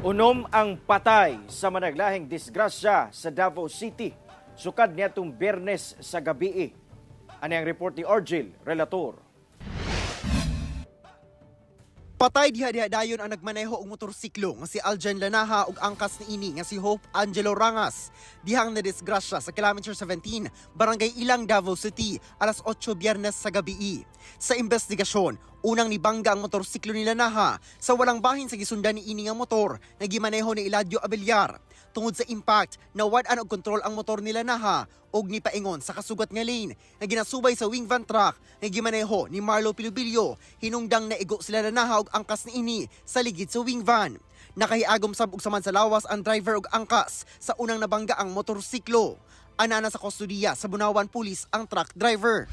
Unom ang patay sa managlahing disgrasya sa Davao City. Sukad niadtong Biyernes sa gabi. Ani ang report ni Argel Relator. Patay diha-diha dayon ang nagmaneho og motorsiklo nga si Aljan Lanaha ug angkas niini nga si Hope Angelo Rangas. Dihang nadisgrasya sa kilometer 17, Barangay Ilang, Davao City, alas 8 Biyernes sa gabi. Sa investigasyon, unang nibangga ang motorsiklo ni Lanaha sa walang bahin sa gisundan niini nga motor nga gimaneho ni Eladio Abelyar. Tungod sa impact, nawad-an og kontrol ang motor ni Lanaha og nipaingon sa kasugat nga lane nga ginasubay sa wing van truck nga gimaneho ni Marlo Pilubillo, hinungdang naigo sila Lanaha og angkas niini sa ligid sa wing van. Nakahiagom sab og saman sa lawas ang driver og angkas sa unang nabangga ang motorsiklo. Anana sa kustodiya sa Bunawan Police ang truck driver.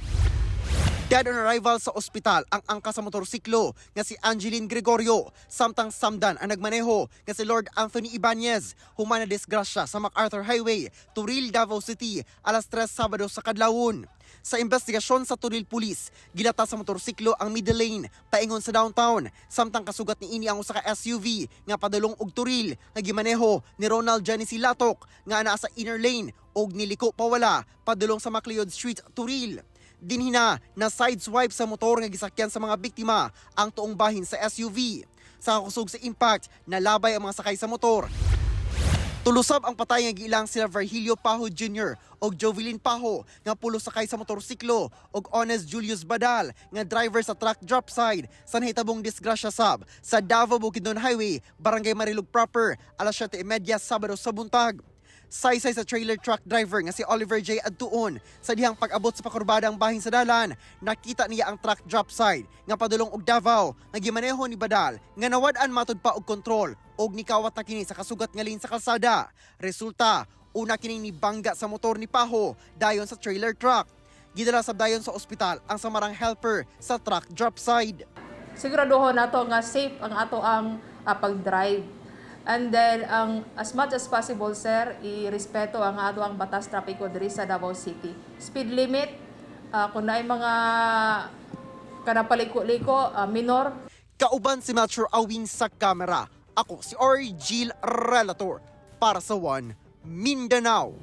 Dead on arrival sa ospital ang angkas sa motorsiklo nga si Angeline Gregorio, samtang samdan ang nagmaneho nga si Lord Anthony Ibanez, human na disgrasya sa MacArthur Highway, Toril, Davao City, alas 3 Sabado sa kadlawon. Sa investigasyon sa Toril Police, gilata sa motorsiklo ang middle lane paingon sa downtown, samtang kasugat niini ang usa ka SUV nga padulong og Toril nga gimaneho ni Ronald Janice Latok nga anaa sa inner lane og niliko pawala padulong sa Macleod Street, Toril. Dinhina na sideswipe sa motor nga gisakyan sa mga biktima ang tuong bahin sa SUV. Sa kakusog sa impact, nalabay ang mga sakay sa motor. Tulo sab ang patay nga giilang sila Virgilio Pajo Jr. og Jovelyn Pajo nga pulo sakay sa motorsiklo og Honest Julius Badal nga driver sa truck drop side sa nahitabong disgrasya sab sa Davao Bukidnon Highway, Barangay Marilog Proper, alas 7:30 Sabado sa buntag. Saysay sa trailer truck driver nga si Oliver J. Adtuon, sa dihang pag-abot sa pakurbadang bahin sa dalan, nakita niya ang truck drop side nga padulong og Davao nga gimaneho ni Badal nga nawad-an matud pa og kontrol og nikawat na kini sa kasugat nga lane sa kalsada. Resulta, una kining nibangga sa motor ni Paho dayon sa trailer truck. Gidala sab dayon sa ospital ang samarang helper sa truck drop side. Siguraduhon nato nga safe ang ato ang pag-drive. And then ang as much as possible, sir, irespeto ang ato ang batas trapiko diri sa Davao City. Speed limit, kung naay mga kanang paliko-liko, minor. Kauban si Melchor Awing sa kamera. Ako si Orgil Relator para sa One Mindanao.